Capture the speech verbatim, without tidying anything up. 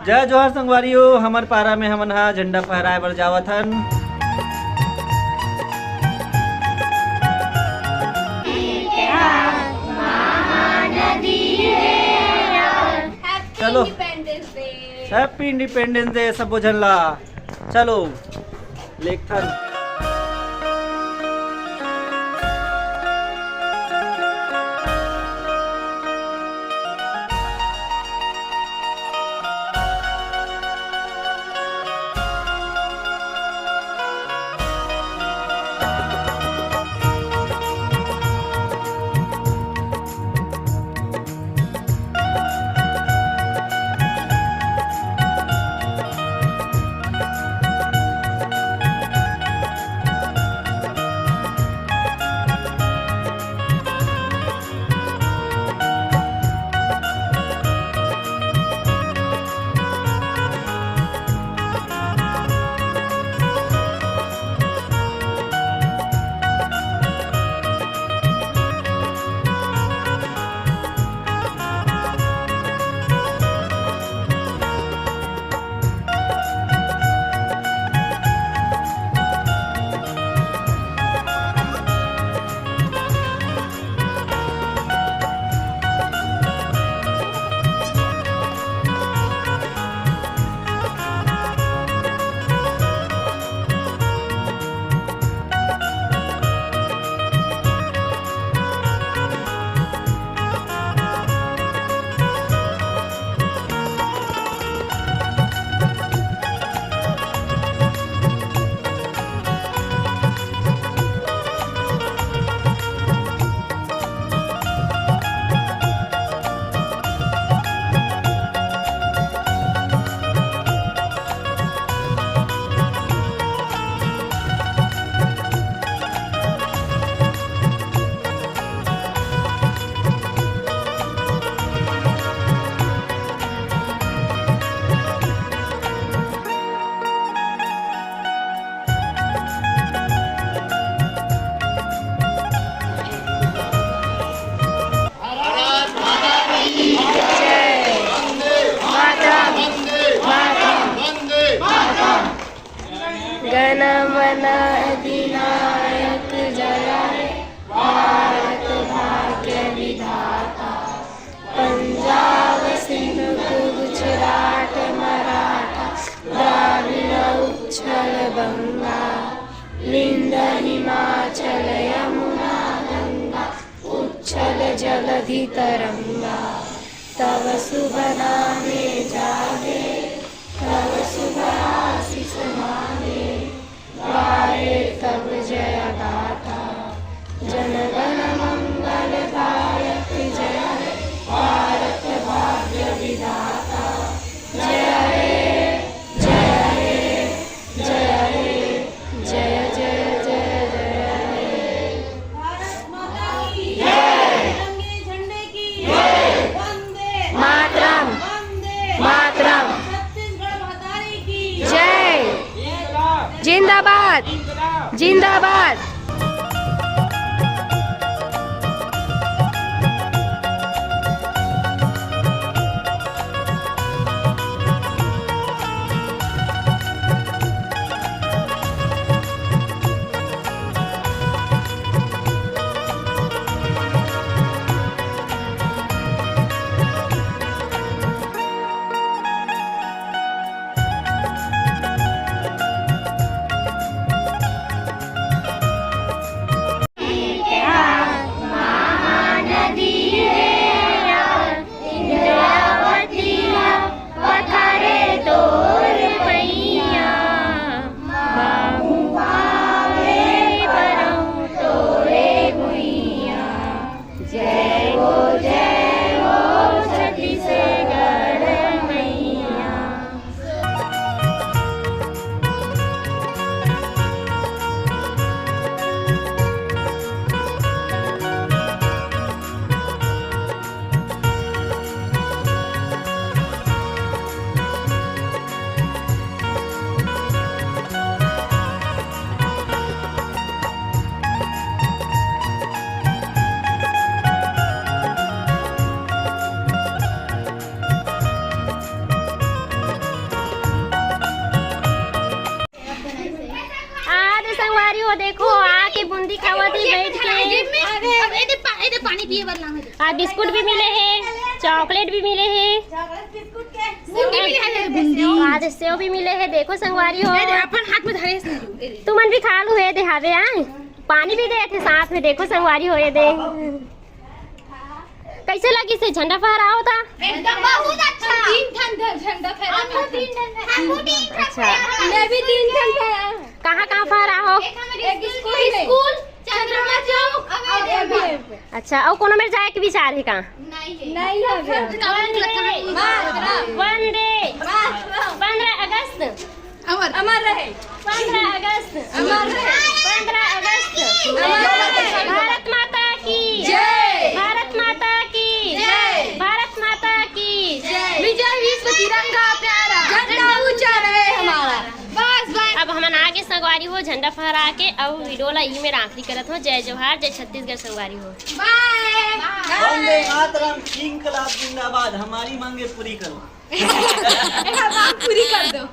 जय जोहार संगवारी हो, हमर पारा में हमन हा झंडा फहराए बर जावत हन। चलो। Happy Independence Day। Happy Independence Day सबो झन ला। चलो, लेखथन। गण मन अधिनायक जय हे, भारत भाग्य विधाता। पंजाब सिंध गुजरात मराठा, द्राविड़ उच्छल बंगा, विंध्य हिमाचल यमुना गंगा, उच्छल जलधि तरंगा। तव शुभ नामे जागे, तव शुभ आशीष मांगे, गाए तब जय गाथा। जन गण मंगल दायक जय हे, भारत भाग्य विधाता। जय हे, जय हे, जय हे, जय जय जय जय हे। भारत माता की जय। तिरंगे झंडे की जय। वंदे मातरम। वंदे मातरम। छत्तीसगढ़ महतारी की जय। जिंदाबाद। जिंदाबाद। देखो, आके बूंदी खावत ही बैठ के। अरे, अब एदे पा-, एदे पानी पिए बर लावे। आ, बिस्कुट भी मिले हे, चॉकलेट भी मिले हे। बूंदी मिले हे, बूंदी। आज सेव भी मिले हे। देखो संगवारी हो, एदे अपन हाथ में धरे हे। तुमन भी खा लू, एदे हावे, आय। पानी भी देथे साथ में। देखो संगवारी हो, एदे। कैसे लगिस हे झंडा फहराव त? एकदम बहुत अच्छा। तीन ठन झ-, झंडा फहरा। हमहू तीन ठन फहरा। हमहू तीन ठन अच्छा। फहरा। मैं भी तीन ठन फहरा। कहाँ कहाँ फहरा हो? एक हमर एक स्कूल में। स्कूल, चंद्रमा चौक, और एबीएम पे। अच्छा, अउ कोनो मेर जाए के विचार हे का? नहीं है। नहीं है। वंदे, पन्द्रह अगस्त। अमर। अमर रहे। पन्द्रह अगस्त। अमर रहे। पन्द्रह अगस्त। अमर रहे। भारत माता की जय। भारत माता की जय। भारत माता की जय। विजय विश्व तिरंगा प्यारा। झंडा ऊंचा रहे हमारा। बस, बस। अब हमन आगे संगवारी हो झंडा फहरा के अउ वीडियो ला इही मेर आखिरी करत हो। जय जोहार, जय छत्तीसगढ़ संगवारी हो। बाय। वंदे मातरम, इंकलाब जिंदाबाद, हमारी मांगे पूरी करो। एक बार पूरी कर दो।